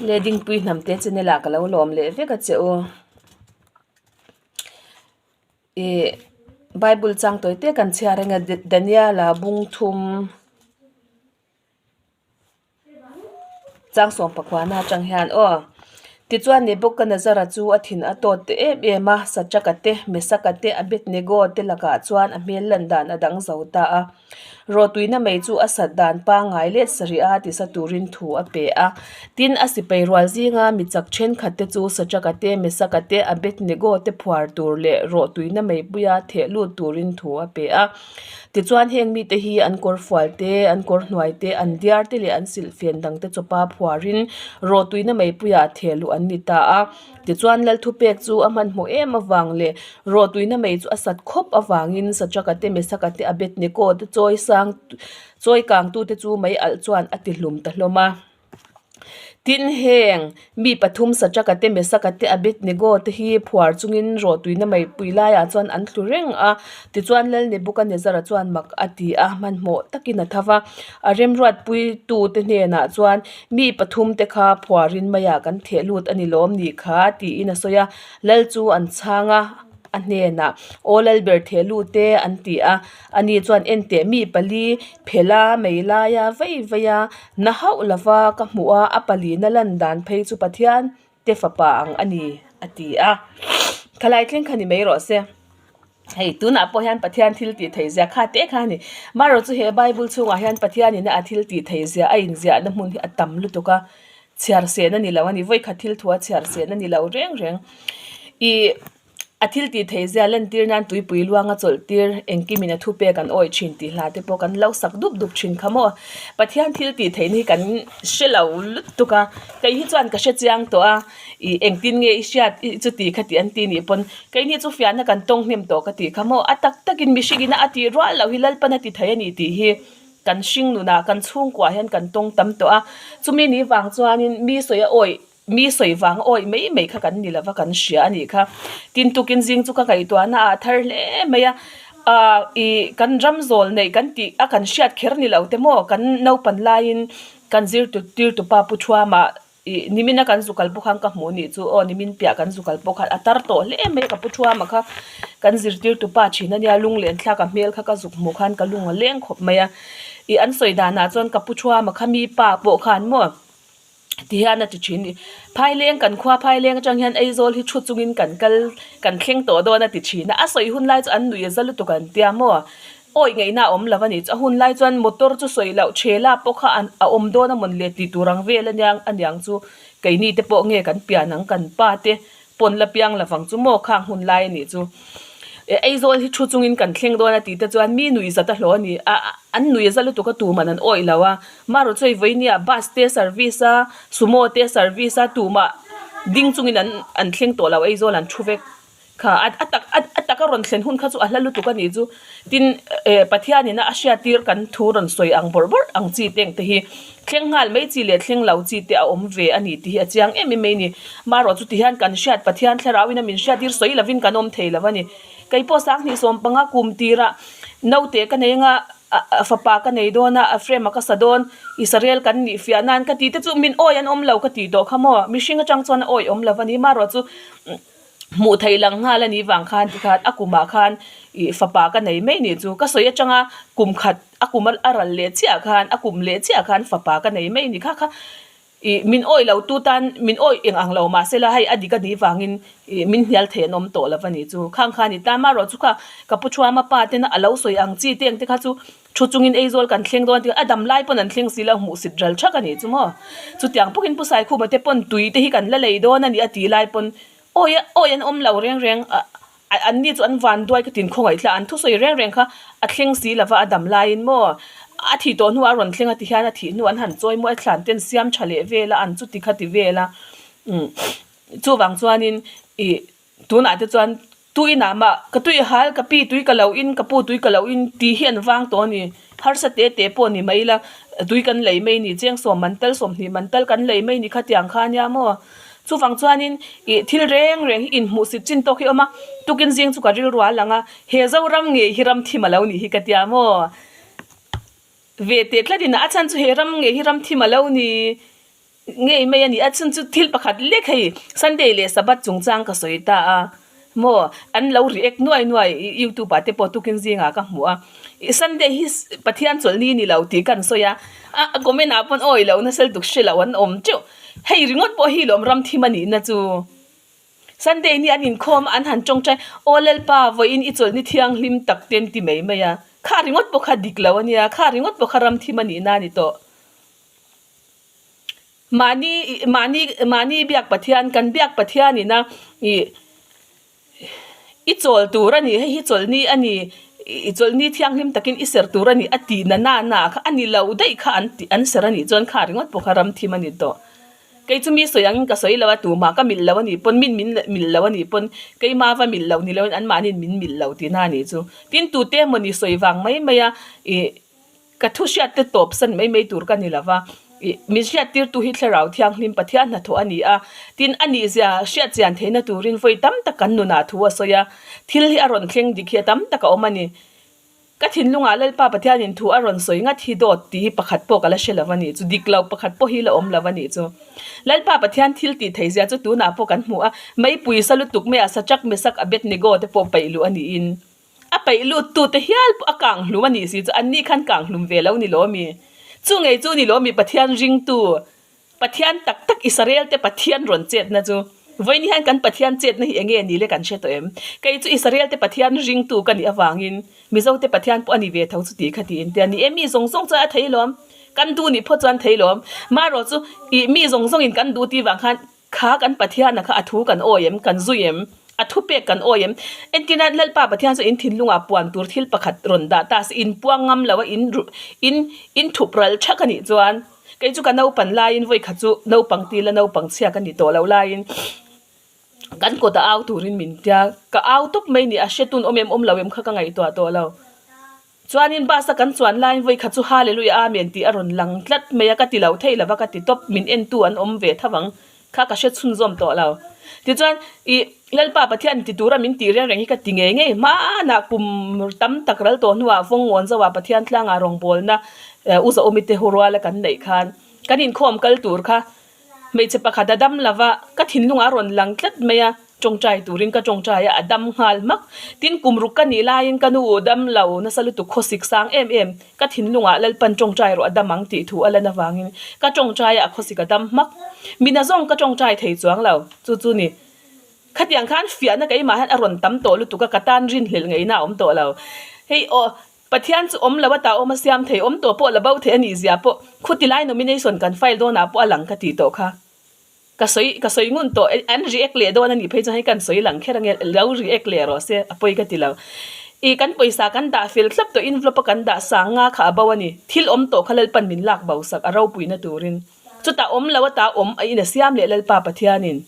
Le Dingpui Hnamte channel ah ka lo lawm leh vek a che u. Ih Bible chang tawi te kan chhiar eng a Daniel-a bung thum Chang sawm pakhuana atang hian aw tichuan Nebuchadnezzar-a chu a thin a tawt ta em em a, Sadraka te, Mesaka te, Abednego te lakah chuan a hmel lan dan a dang zo ta a. Rawhtuina mei chu a sat dan pangngai let sarih a tisa turin thu a pe a. Tin, a sipai rual zinga mi chak thenkhat te chu Sadraka te, Mesaka te, Abednego te phuar tur leh rawhtuina meipuia theh lut turin thu a pe a. Tichuan heng mite hi an kawr fual te, an kawr hnuai te, an diar te leh an silhfen dang te chawpa phuarin rawhtuina meipuiah theh luh an ni ta a. Tichuan Lalthupek chu a hmanhmawh em avang leh rawhtuina mei chu a sat khawp avangin Sadraka te, Mesaka te, Abednego te chawi sang chawi kangtute chu mei alh chuan a ti hlum ta hlawm a. Tin, heng mi pathum Sadraka te, Mesaka te, Abednego te hi phuar chungin rawhtuina meipui laiah chuan an tlu reng a. Tichuan Lal Nebuchadnezzar-a chuan mak a ti a, hmanhmawh takin a tho va. A remruatpuitute hnenah chuan, Mi pathum te kha phuarin maiah kan theh lut a ni lawm ni kha? tiin a sawi a. Lal chu an chhang a. A hnenah, Aw Lalber theh lut e, an ti a. Ani chuan, Enteh mi pali phela mei laia vei vei a, na hauh lova ka hmuh a, a palina lan dan phei chu Pathian te fapa ang a ni, a ti a. Khalai thleng kha ni mai rawh se. Hei, tunah pawh hian Pathian thil tih theih zia kha teh kha a ni. Marawh chu he Bible chhungah hian Pathianina a thil tih theih zia a inziahna hmun hi a tam lutuk a. Chhiar sen a ni lo a ni, vawikhat thil thu a chhiar sen a ni lo reng reng. Ih a thil tih theih zia lantir nan tuipui luanga chawlh tir engkimin a thupek an awih thin tih hla te pawh kan lo sak dup dup thin kha maw. Pathian thil tih theihna hi kan hre lo lutuk a, kei hi chuan ka hre chiang tawh a, ih engtin nge i hriat i chuti kha tih an ti nih pawn keini chu fiahna kan tawng hnem tawh ka tih kha maw. A tak takin mihringina a tih rual loh hi Lalpan a ti thei a ni tih hi. Kan hring nunah kan chhungkuah hian kan tawng tam tawh a, chumi ni vang chuanin mi sawi a awih, mi sawi vang a awih mai mai kha kan ni lova kan hria a nih kha. Tin tukin zing chu ka ngaihtuahna ah a thar hle mai a, ah ih kan ram zawl neih kan tih a kan hriat kher ni lo te maw kan naupan laiin kan zirtu tirtupa Pu Thuama Ih nimina kan zu kal pawh khan ka hmuh nih chu aw nimin piah kan zu kal pawh khan a tar tawh hle mai a ka pu thuama kha kan zirtirtu pa thin ania lunglen thlak a hmel kha ka zuk hmuh khan ka lung a leng khawp mai a ih an sawi danah chuan ka pu thuama kha mi pa pawh khan maw ti hian a ti thin ni phaileng kan khua phaileng atang hian Aizawl hi thu chungin kan kal kan thleng tawh dawn a ti thin a a sawi hun lai chu an nuih a za lutuk an tia maw. Awi ngaihna a awm lo a ni. A hun lai chuan motor chu sawi loh thela pawh kha an a awm dawn a mawn le tih tur ang vel ania aniang chu keini te pawh nge kan pian ang kan pa te pawn la piang lo vang chu maw khang hun lai a nih chu. Aizawl hi thu chungin kan thleng dawn a tih te chuan mi nui zat a hlawh a ni a an nui za lutuk a tuman an awih lo a marawh chu hei vawinia bus te service a sumo te service a tumah ding chungin an an thleng tawh lo Aizawl an thu vek. Kha a a tak a taka rawn thlen hun kha chu a hla lutuk a nih chu. Tin eh Pathianina a hriattir kan thu rawn sawi ang bawrh bawrh ang chi te engte hi thleng nghal mai chi leh thleng lo chi te a awm ve a ni tih hi a chiang em em mai a ni. Marawh chu tihian kan hriat Pathian thlarauin a min hriattir sawi lovin kan awm thei lo a ni. Kei pawh Sanghnih sawmpanga kum tirah naute ka nei anga a fapa ka nei dawn a, a frame a ka sa dawn, Israel kan nih fiah nan ka tih te chu min awi an awm lo ka tih tawh kha maw. Mihring atang chuan a awi awm lo a ni. Marawh chu. Hmuh theih lang nghal a nih vang khan tikhan a kumah khan ih fapa ka nei mai nih chu ka sawi atanga kum khat a kum a ral leh chiah khan a kum leh chiah khan fapa ka nei mai nih kha kha ih min awih lo tu tan min awih eng ang lo mahse la hei a dik a nih vangin ih min hnial thei an awm tawh lo a nih chu khang khan i tan marawh chu kha ka pu thuama pa tena a lo sawi ang chi te ang te kha chu Thu chungin Aizawl kan thleng dawn tih a dam lai pawn an thleng si lo hmuh sit ral thak a nih chu maw. Chutiang bawkin Pu Saikhuma te pawn tui te hi kan la lei dawn a ni a tih lai pawn awi awi an awm lo reng reng a an ni chu an van duai ka tin khawngaih tla an thusawi reng reng kha a thleng si lova a dam laiin maw a thih tawh hnuah a rawn thleng a ti hian a thih hnu an han chawi maw a thlan ten siam tha leh vel a an chuti kha ti vel a umm chuvang chuanin ih Tunah te chuan tuinah mah ka tui hal, ka pi tui ka lo in, ka pu tui ka lo in tih hi an vang tawh a ni. Harsa te te pawh ni mai ila tui kan lei mai ni, cheng sawm man tal 20 man tal kan lei mai ni khatiang kha ania maw. Chuvang chuanin ih thil reng reng hi inhmuhsit chin tawk hi a awm a, tukin zing chu ka rilru a lang a, he Zoram ngei hi ram thim a lo nih hi ka tia maw. Ve teh tlatin a chhan chu he ram ngei hi ram thim a lo ni. Ngei mai a ni a, chhun chu thil pakhat lek hei Sunday leh Sabbath chungchang ka sawi ta a maw an lo react nuai nuai youtube ah te pawh tukin zingah ka hmu a Sunday hi Pathian chawlhni ni lo tih kan sawi a a comment ah pawn awi lo nasa lutuk hre lo an awm teuh hei ringawt pawh hi lawm ram thim a nih na chu Sunday ni an inkhawm a an han tawngtai aw Lalpa vawiin i chawlhni thianghlim tak te an ti mai mai a kha ringawt pawh kha dik lo a nia kha ringawt pawh kha ram thim a nih na a ni tawh. Mahni mahni mahni biak Pathian kan biak Pathian ina ih i chawl tur a ni hei hi chawlhni a ni i chawlhni thianghlim takin i ser tur a ni a tih na na na kha a ni lo daih kha an tih an ser a nih chuan kha ringawt pawh kha ram thim a ni tawh. Kei chu mi sawi angin ka sawi lo a tumah ka milh lo a nih pawn min min milh lo a nih pawn keima va milh loh ni loin anmahniin min milh lo tihna a nih chu. Tin tute emawni sawi vang mai mai a ih. Ka thu hriat te tawp san mai mai tur ka ni lo va, ih min hriat tirtu hi Thlarau Thianghlim Pathian hnathawh a ni a, tin a nihzia hriat chian theihna turin vawi tam tak kan nunah thu a sawi a, thil hi a rawn thleng dik hi a tam tak a awm a ni. Ka thinlungah Lalpa Pathianin thu a rawn sawi ngat hi dawt tih hi pakhat pawh ka la hre lo a nih chu, dik lo pakhat pawh hi la awm lo a nih chu. Lalpa Pathian thil tih theihzia chu tunah pawh kan hmu a, meipui sa lutuk maiah Sachak, Mesak, Abednego te pawh paih luh a niin. A peih lut tute hial pawh a kang hlum a nih si chu anni khan kang hlum ve lo ni lo mi? Chu ngei chu ni lo mi Pathian ringtu, Pathian tak tak Israel te Pathian rawn chetna chu. Vawiin hian kan Pathian chetna hi enge ni le kan hre tawh em? Kei chu Israel te Pathian ringtu ka nih avangin Mizo te Pathian pawh a ni ve tho chu tih kha tiin tia ni e mi zawng zawng chuan a thei lawm, kan duh nih phawt chuan thei lawm. Marawh chu ih mi zawng zawngin kan duh tih vang khan Kha kan Pathiana kha a thu kan awi em? Kan zui em? A thupek kan awi em? Entirna, Lalpa Pathian chu in thinlungah puan tur thil pakhat rawn dah ta se, in puang ngam lo a, in in in thup ral thak a nih chuan, kei chu ka naupan laiin vawi khat chu naupang til a naupang chhia ka ni tawh loh laiin kan kawt a au turin min tia, ka au tawp mai ni, a hretun awm em awm lo em kha ka ngaihtuah tawh lo. Chuanin bus a kan chuan laiin vawi khat chu Hallelujah Amen tih a rawn lang tlat mai a, ka ti lo thei lova ka ti tawp, min entu an awm ve tho ang kha ka hre chhunzawm tawh lo. Tichuan ih Lalpa Pathian ti tura min tih reng reng hi ka ti ngei ngei hmanah kum tam tak ral tawh hnuah Vawngngawn zoah Pathian tlangah rawngbawlna U Zaawmi te hu ruala kan neih khan kan inkhawm kal tur kha Hmeichhe pakhat a dam lova, ka thinlungah a rawn lang tlat mai a, tawngtai turin ka tawngtai a, a dam nghal hmak. Tin, kum ruk ka nih laiin ka nu dam lo nasa lutuk khawsik sang em em, ka thinlungah Lalpan tawngtai rawh a dam ang tih thu a lan avangin ka tawngtai a, a khawsik a dam hmak. Mina zawng ka tawngtai thei chuang lo, chu chu ni. Khatiang khan fiahna keimah hian a rawn tam tawh lutuk a, ka tan rinhlelh ngeihna a awm tawh lo. Hei aw. Pathian chu awm lo a ta awm a siam thei, awm tawh pawh la bo thei a nih zia pawh khuti lai nomination kan file dawnah pawh a lang ka tih tawh kha. Ka sawi ka sawi ngun tawh an react leh dawn a nih phei chuan hei kan sawi lang kher ange lo react leh rawh se a pawi ka ti lo. Ih kan pawisa kan dah fel thlap tawh envelope a kan dah sang nga kha a bo a ni. Thil awm tawh kha Lalpan min lak bo sak a ropuina turin. Chutah awm lo a ta awm a in a siam leh Lalpa Pathianin.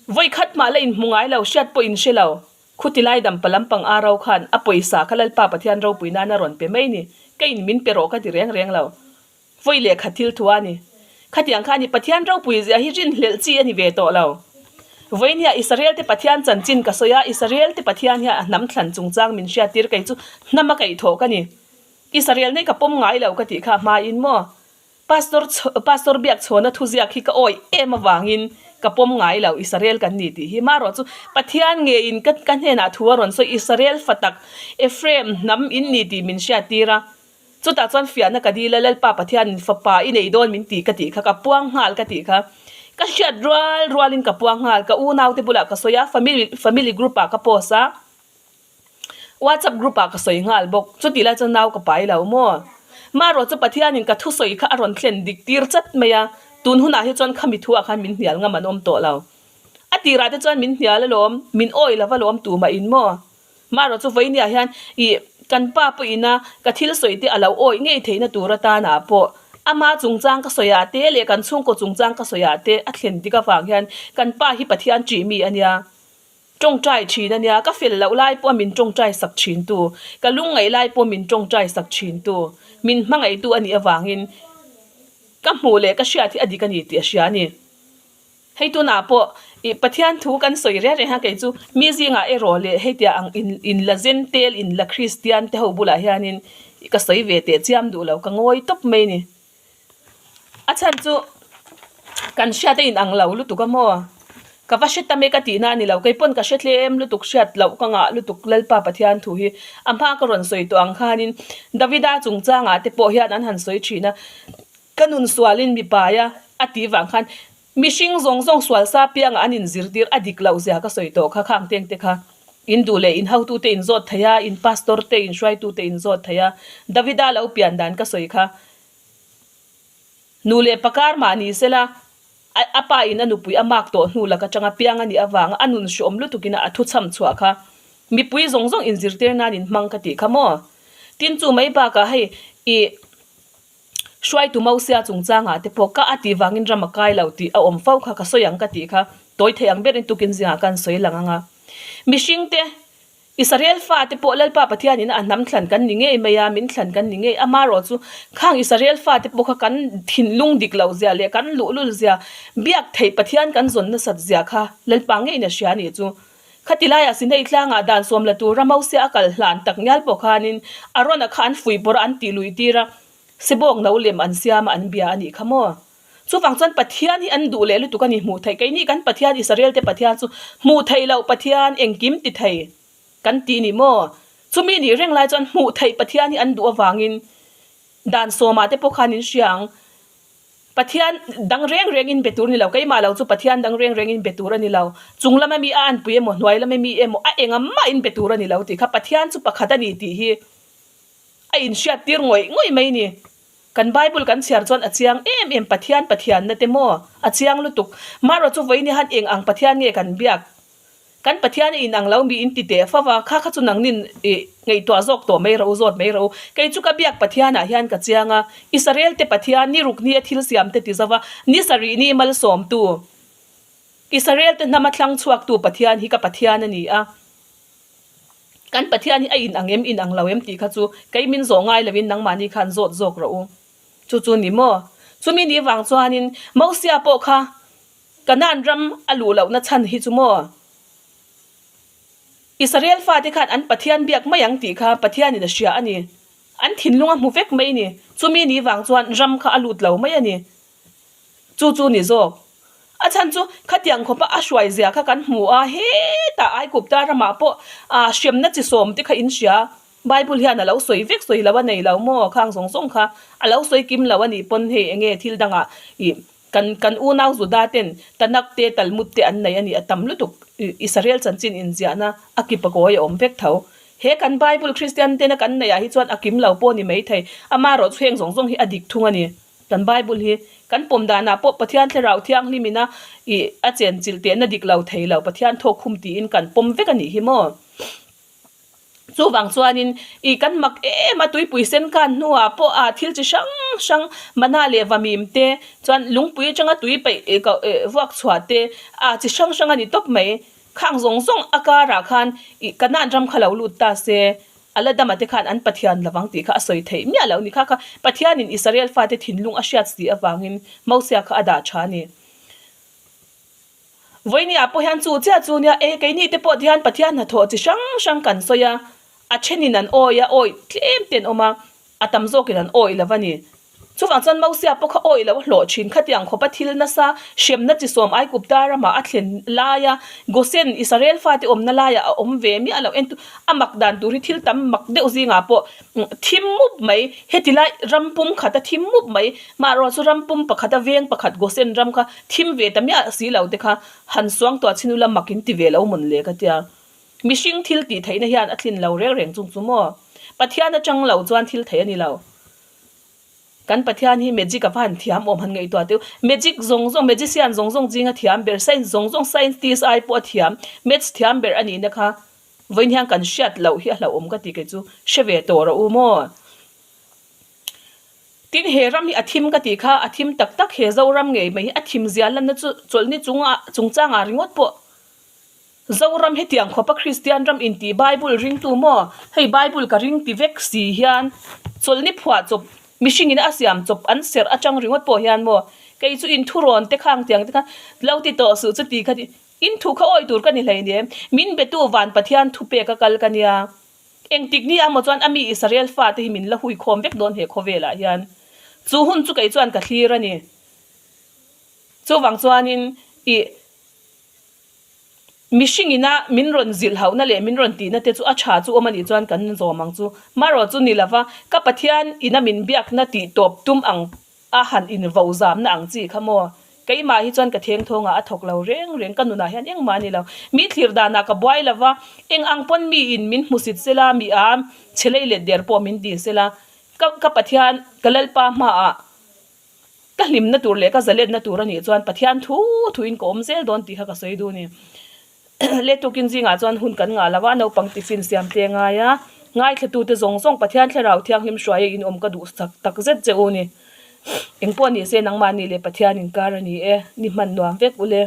Vawi khat mah la inhmu ngai lo, hriat pawh in hre lo. Khuti lai dampa lampang a ro khan a pawisa kha Lalpa Pathian ropui nan a rawn pe mai ni. Ka in min pe rawh ka ti reng reng lo. Vawi lehkha thil thu a ni. Khatiang kha a ni, Pathian ropui zia hi rinhlelh chi a ni ve tawh lo. Vawiin hian Israel te Pathian chanchin ka sawi a, Israel te Pathian hian a hnam thlan chungchang min hriattir kei chu hnam a kaihthawh ka ni. Israel nei ka pawm ngai lo ka tih kha hmain maw? Pastor Pastor Biakchhawna thuziak hi ka awih em avangin ka pawm ngai lo, Israel kan ni tih hi. Marawh chu Pathian ngeiin ka ka hnenah thu a rawn sawi, Israel fa tak, Ephraim hnam in ni tih min hriattir a. Chutah chuan fiahna ka dil a, Lalpa Pathianin fapa i nei dawn min ti ka tih kha, ka puang nghal ka tih kha. Ka hriat rual rualin ka puang nghal, ka unaute bulah ka sawi a, family family group ah ka post a. WhatsApp group ah ka sawi nghal bawk. Chutih lai chuan nau ka pai lo maw? Marawh chu Pathianin ka thusawi kha a rawn thlen dik tir chat mai a, tun hunah hi chuan khami thu ah khan min hnial ngam an awm tawh lo. A tirah te chuan min hnial alawm, min awi lo alawm tumah in maw? Marawh chu vawinia hian ih kan pa pawhin a ka thil sawi te a lo awi ngei theihna tur atana pawh ama chungchang ka sawi ah te leh kan chhungkaw chungchang ka sawi ah te a thlen dik avang hian kan pa hi Pathian ṭih mi a nia. Tawngtai thin a nia, ka fel loh lai pawh min tawngtai sak thin tu, ka lungngaih lai pawh min tawngtai sak thin tu, min hmangaihtu a nih avangin ka hmuh leh ka hriat hi a dik a ni tih a hria a ni. Hei tunah pawh ih Pathian thu kan sawi reng reng a kei chu mi zingah erawh leh hetiang ang in in la zen tel in la Kristian te ho bulah hianin ka sawi ve teh chiam duh lo ka ngawi tawp mai a ni. A chhan chu. Kan hriat a inang lo lutuk a maw? Ka va hre tam e ka tihna a ni lo. Kei pawn ka hre tlem lutuk hriat loh ka ngah lutuk Lalpa Pathian thu hi a hma ka rawn sawi tawh ang khanin Davida chungchangah te pawh hian an han sawi thin a, ka nun sualin mipaia a tih vang khan mihring zawng zawng sual sa piangah an inzirtir a dik loh zia ka sawi tawh kha khang teng te kha in duh leh in hotute in zawt thei a, in pastor te in hruaitute in zawt thei a, Davida lo pian dan ka sawi kha. Nu leh pakar mah ni sela, a a pa in a nupui a mak tawh hnu lak atanga piang a nih avanga a nun hreawm lutuk in a thu chham chhuah kha mipui zawng zawng inzirtir nan in hmang ka tih kha maw? Tin chu mai bakah hei i hruaitu Mosia chungchangah te pawh ka a tih vangin ram a kai lo tih a awm fo kha ka sawi ang ka tih kha tawi thei ang berin tukin zingah khan sawi lang ang a. Mihring te Israel fate pawh Lalpa Pathianin a hnam thlan kan ni ngei mai a, min thlan kan ni ngei. Amaherawh chu khang Israel fate pawh kha kan thinlung dik loh zia leh kan luhlul zia, biak theih Pathian kan zawn nasat zia kha Lalpa ngeiin a hria a nih chu. Khati laiah Sinai tlangah dan sawm la tura Mosia a kal hlan tak ngial pawh khanin Arona kha an fuih pawrh a, an tih luih tir a, sebawk no lem an siam a, an bia a nih kha maw? Chuvang chuan Pathian hi an duh leh lutuk a ni hmuh theih. Keini kan Pathian, Israel te Pathian chu hmuh theih loh Pathian, engkim ti thei kan tih ni maw? Chumi nih reng lai chuan hmuh theih Pathian hi an duh avangin dan sawmah te pawh khan in hria ang. Pathian dang reng reng in be tur ni lo, keimah lo chu Pathian dang reng reng in be tur a ni lo. Chung lama mi a anpui emaw, hnuai lama mi emaw, a enga mah in be tur a ni lo tih kha Pathian chu pakhat a ni tih hi a inhriat tir ngawih ngawih mai ni. Kan Bible kan chhiar chuan a chiang em em Pathian Pathianna te maw? A chiang lutuk. Marawh chu vawiin hian eng ang Pathian nge kan biak? Kan Pathian a inang lo mi in ti teh fo va, kha kha chu nangnin ih ngaihtuah zawk tawh mai rawh u, zawt mai rawh u. Kei chu ka biak Pathianah hian ka chiang a, Israel te Pathian ni ruk ni a thil siam te ti zo va, ni sarih ni malsawmtu, Israel te hnama thlang chhuaktu Pathian hi ka Pathian a ni a. Kan Pathian hi a in ang em, in ang lo em tih kha chu kei min zawh ngai loin nangmahni khan zawt zawk rawh u. Chu chu ni maw? Chumi ni vang chuanin Mosia pawh kha Kanaan ram a luh lohna chhan hi chu maw? Israel fate khan an Pathian biak mai ang tih kha Pathianin a hria a ni. An thinlung a hmu vek mai ni. Chumi ni vang chuan ram kha a lut lo mai a ni. Chu chu ni zawk. A chhan chu khatiang khawpa a hruai zia kha kan hmu a, hetah Aigupta ramah pawh ah hremna chi sawm te kha in hria. Bible hian a lo sawi vek sawi lo a nei lo maw? Khang zawng zawng kha a lo sawi kim lo a nih pawn hei enge thil dangah ih kan kan unau Juda ten Tanakh te Talmud te an nei a nih a tam lutuk ih Israel chanchin inziahna a kip a kawi a awm vek tho. He kan Bible Christian tena kan neih ah hi chuan a kim lo pawh ni maithei. Amaherawh chu heng zawng zawng hi a dik thung a ni. Kan Bible hi kan pawm danah pawh Pathian Thlarau Thianghlim ina ih a chenchilh tehna dik lo thei lo Pathian thawk khum tiin kan pawm vek a nih hi maw? Chuvang chuanin ih kan mak em a tuipui sen khan hnuah pawh ah thil chi hrang hrang mana leh vamim te chuan lungpui atanga tui peih ih koh ih vuak chhuah te ah chi hrang hrang a ni tawp mai. Khang zawng zawng a karah khan ih Kanaan ram kha lo lut ta se. A la dama te khan an Pathian lovang tih kha a sawi theih miah lo ni. Kha kha Pathianin Israel fate thinlung a hriat si avangin Mosia kha a dah tha a ni. Vawinia pawh hian chu chiah chu nia, e keini te pawh hian Pathian hnathawh chi hrang hrang kan sawi a, a thenin an awi a, awi tlem te an awm a, a tam zawkin an awi lo a ni. Chuvang chuan Mosia pawh kha awih lo a hlawh thin. Khatiang khawpa thil nasa hremna chi sawm Aigupta ramah a thlen laia Gosen, Israel fate awmna laiah a awm ve miah lo. Entu a mak dan tur hi thil tam mak deuh zingah pawh thim mup mai, heti lai ram pum khata thim mup mai, maherawh chu ram pum pakhata veng pakhat Gosen ram kha thim ve ta miah si lo te kha han suangtuah chhin ula mak in ti ve lo mawn le ka tia. Mihring thil tih theihna hian a tlin lo reng reng chung chu maw? Pathian atang lo chuan thil theih a ni lo. Kan Pathian hi magic a va han thiam awm han ngaihtuah teuh. Magic zawng zawng, magician zawng zawng zinga thiam ber, science zawng zawng scientist ai pawh a thiam, maths thiam ber a nihna kha vawiin hian kan hriat loh hi a hlauhawm ka ti kei chu hre ve tawh rawh u maw. Tin he ram hi a thim ka tih kha a thim tak tak he Zoram ngei mai hi a thim zia lanna chu chawlhni chungah chungchangah ringawt pawh Zoram hetiang khawpa Kristian ram inti Bible ringtu maw? Hei Bible ka ring ti vek si hian chawlhni phuah chawp mihringin a siam chawp an serh atang ringawt pawh hian maw kei chu inthurawn te khang tiang te khan lo ti tawh suh chuti kha ti inthu kha awi tur ka ni hleinem min betu van Pathian thupek a kal ka nia engtik ni amaw chuan ami Israel fate hi min la hui khawm vek dawn he khawvelah hian chu hun chu kei chuan ka thlir a ni. Chuvang chuanin ih mihring ina min rawn zilh hauhna leh min rawn tihna te chu a tha chu awm a nih chuan kan zawm ang chu. Marawh chu ni lova ka Pathian ina min biakna tih tawp tum ang a han invo zamna ang chi kha maw? Keimah hi chuan ka theng thawngah a thawk lo reng reng, ka nunah hian engmah a ni lo. Mi thlir danah ka buai lo va, eng ang pawn miin min hmusit sela, mi a chhe lei let der pawh min ti sela, ka ka Pathian, ka Lalpa hmaah ka hlimna tur leh ka zalenna tur a nih chuan Pathian thu thuin ka awm zel dawn tih kha ka sawi duh a ni. Letukin zingah chuan hun kan ngah lo a, naupang tiffin siam tle ngai a, ngaithlatute zawng zawng Pathian Thlarau Thianghlim hruaia in awm ka duh sak tak zet che u ni. Engpawh ni se nangmahni leh Pathian inkar a ni e, ni hman nuam vek ule.